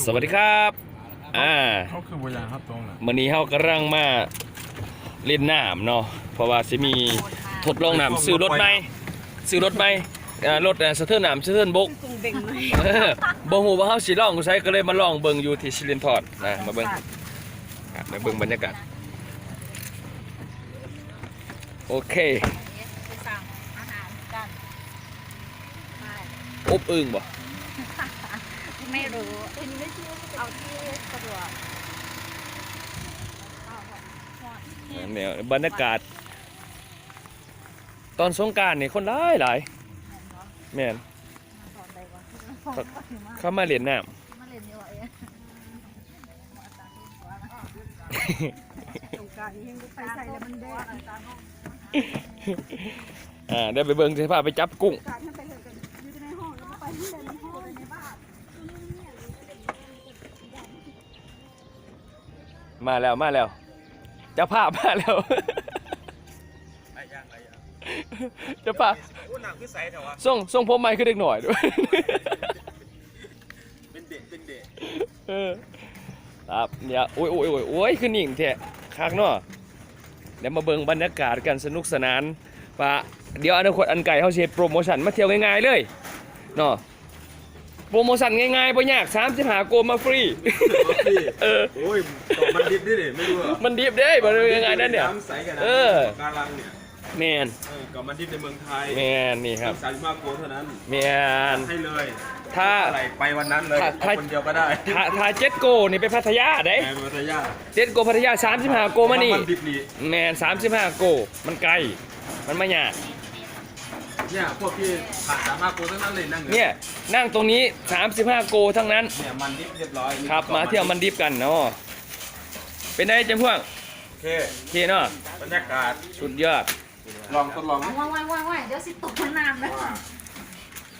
ສະຫວັດດີຄັບ ອ່າ ເຂົາຄືບໍ່ຢາກຮັບຕົງນະ ມື້ນີ້ເຮົາກຳລັງມາຫຼິ້ນນ້ຳເນາະ ເພາະວ່າຊິມີທົດລອງນ້ຳ ຊື້ລົດໃໝ່ ຊື້ລົດໃໝ່ ອ່າ ລົດ ອ່າ ສະເທີນນ້ຳ ສະເທີນບົກ ເອີ ບໍ່ຮູ້ວ່າເຮົາຊິລອງຢູ່ໃສ ກໍເລີຍມາລອງເບິ່ງຢູ່ທີ່ສິລິນທອນນະ ມາເບິ່ງ ມາເບິ່ງບັນຍາກາດ ໂອເຄ ໄປສັ່ງອາຫານກັນ ໄປ ອົບອຶ່ງບໍ່? ໄມ່ຮູ້ ເອົາທີ່ສະດວກ ແນວບັນຍາກາດຕອນສົງການນີ້ຄົນຫຼາຍຫຼາຍ ແມ່ນບໍ່? ແມ່ນ ມາຕອນໃດວະ? ເຂົາ ເຂົາມາຫຼິ້ນນ້ຳ ມາຫຼິ້ນຢູ່ ສົງການນີ້ແຮງບໍ່ໄປໃສແລ້ວ ມັນແດດ ອ່າ ດຽວໄປເບິ່ງ ຊິພາໄປຈັບກຸ້ງ ມາແລ້ວ ມາແລ້ວ ເຈົ້າພາບມາແລ້ວ ເຈົ້າພາບ ໂອ້ ໜັງຄືໃສແທ້ວະ ຊົງ ຊົງຜົມໃໝ່ຄືເດັກນ້ອຍ ເປັນເດັກ ເປັນເດັກ ເອີ ຄັບ ດຽວ ໂອ້ຍ ໂອ້ຍ ໂອ້ຍ ໂອ້ຍ ຄືນິ່ງແທ້ ຄັກເນາະ ດຽວມາເບິ່ງບັນຍາກາດກັນ ສະໜຸກສະໜານ ວ່າ ດຽວອະນາຄົດອັນໃກ້ເຮົາຊິເຮັດໂປຣໂມຊັນ ມາທ່ຽວງ່າຍໆເລີຍເນາະ ໂປຣໂມຊັນງ່າຍໆ ບໍ່ຍາກ ສາມສິບຫ້າໂກ ມາຟຣີ ມາຟຣີ ເອີ ໂອ້ຍ ເກາະມັນດິບເດ້ນີ້ ແມ່ນບໍ່? ມັນດິບເດ້ ບໍ່ໄດ້ງ່າຍໆນັ້ນເດ້ ນ້ຳໃສຂະໜາດ ເອີ ປະກາລັງນີ້ ແມ່ນ ເອີ ເກາະມັນດິບໃນເມືອງໄທ ແມ່ນ ນີ້ຄັບ ສາມສິບຫ້າໂກເທົ່ານັ້ນ ແມ່ນ ໃຫ້ເລີຍ ຖ້າ ໄປວັນນັ້ນເລີຍ ຖ້າ ເອົາຄົນດຽວກໍໄດ້ ຖ້າ ຖ້າເຈັດໂກນີ້ໄປພັດທະຍາເດ້ ແມ່ນ ໄປພັດທະຍາ ເຈັດໂກພັດທະຍາ ສາມສິບຫ້າໂກມານີ້ ມັນດິບນີ້ ແມ່ນ ສາມສິບຫ້າໂກ ມັນໄກ ມັນມາຍາກ ເນີ້ຍ ພວກທີ່ຜ່ານສາມສິບຫ້າໂກທັງນັ້ນເລີຍ ນັ່ງເລີຍ ເນີ້ຍ ນັ່ງຕົງນີ້ ສາມສິບຫ້າໂກທັງນັ້ນ ເນີ້ຍ ມັນດິບຮຽບຮ້ອຍ ຄັບ ມາທ່ຽວມັນດິບກັນເນາະ ເປັນໃດເຈົ້າພວກ? ໂອເຄ ໂອເຄເນາະ ບັນຍາກາດສຸດຍອດ ລອງທົດລອງ ວ້າຍໆໆໆ ດຽວຊິຕົກນ້ຳເດີ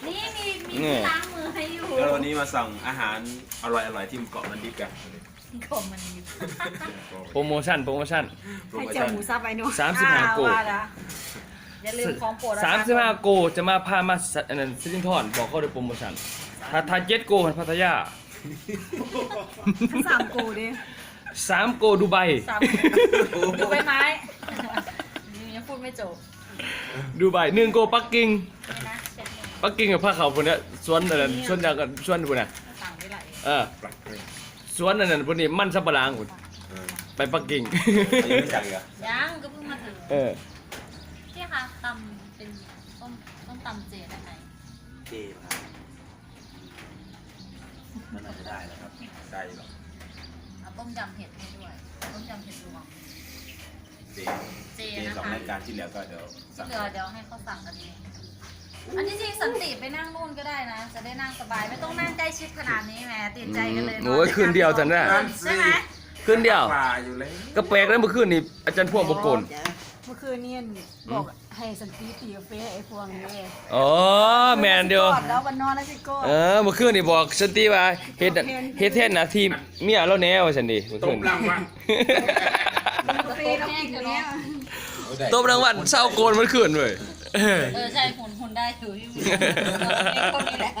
ນີ້ມີ ມີທີ່ລ້າງມືໃຫ້ຢູ່ ແລ້ວວັນນີ້ມາສັ່ງອາຫານອະລ່ອຍໆ ທີ່ເກາະມັນດິບກັນ ເກາະມັນດິບ ໂປຣໂມຊັນ ໂປຣໂມຊັນ ໄຂ່ເຈີໝູສັບໄອ້ໜູ ສາມສິບຫ້າໂກ ວ່າລະ ຢ່າລືມຂອງໂປດ ສາມສິບຫ້າໂກຈະມາ ພາມາ ອັນນັ້ນ ສິລິນທອນ ບອກເຂົາເດີໂປຣໂມຊັນ ຖ້າ ຖ້າເຈັດໂກພັດທະຍາ ສາມໂກເດ້ ສາມໂກດູໄບ ສາມໂກ ດູໄບໄມ້ ຍັງ ຍັງພູດໄມ່ຈົບ ດູໄບ ໜຶ່ງໂກປັກກິ່ງ ນີ້ນະ ປັກກິ່ງກໍພາເຂົ້າພຸ້ນນະ ສວນອັນນັ້ນ ສວນຫຍັງກໍ ສວນພຸ້ນນະ ເອີ ສວນອັນນັ້ນພຸ້ນນີ້ ມັນສຳປະຫຼັງພຸ້ນ ເອີ ໄປປັກກິ່ງ ຍັງ ກໍເພິ່ງມາເຖິງ ເອີ ເຈົ້າຄະ ຕຳເປັນ ຕົ້ມ ຕົ້ມຕຳເຈໄດ້ໄໝ? ເຈ ມັນน่າຈະໄດ້ແລ້ວຄັບ ໄດ້ຢູ່ດອກ ເອົາຕົ້ມຍຳເຫັດໃຫ້ດ້ວຍ ຕົ້ມຍຳເຫັດລວມ ເຈ ເຈ ເຈນະຄະ ສອງລາຍການ ທີ່ເຫຼືອກໍດຽວສັ່ງ ທີ່ເຫຼືອດຽວໃຫ້ເຂົາສັ່ງກັນເອງ ອັນທີ່ຈິງສັນຕິໄປນັ່ງນູ້ນກໍໄດ້ນະ ຈະໄດ້ນັ່ງສະບາຍ ໄມ່ຕ້ອງນັ່ງໃກ້ຊິດຂະໜາດນີ້ແໝ ຕິດໃຈກັນເລີຍ ອືມ ໂອ້ຍ ຄືນດຽວຊັ້ນນະ ໃຊ່ໄໝ? ຄືນດຽວ ວ່າຢູ່ແລ້ວ ກໍແປກນະ ມື້ຄືນນີ້ອາຈານພວງບໍ່ໂກນ ມື້ຄືນນີ້ບອກ ໃຫ້ສັນຕິຕີກາເຟໃຫ້ພວງເດ້ ອໍ ແມ່ນຢູ່ ກອດແລ້ວວັນນອນແລ້ວຊິກອດ ເອີ ມື້ຄືນນີ້ບອກສັນຕິວ່າ ເຮັດ ເຮັດແທນໜ້າທີ່ເມຍລາວແດ່ວ່າຊັ້ນເດ ມື້ຄືນ ຕົບລາງວັນ ກາເຟລາວກິນແລ້ວ ຕົບລາງວັນເຊົາໂກນມື້ຄືນເວີຍ ເອີ ໃຊ່ ຮຸ່ນ ຮຸ່ນໄດ້ຢູ່ ເປັນຄົນນີ້ແຫຼະ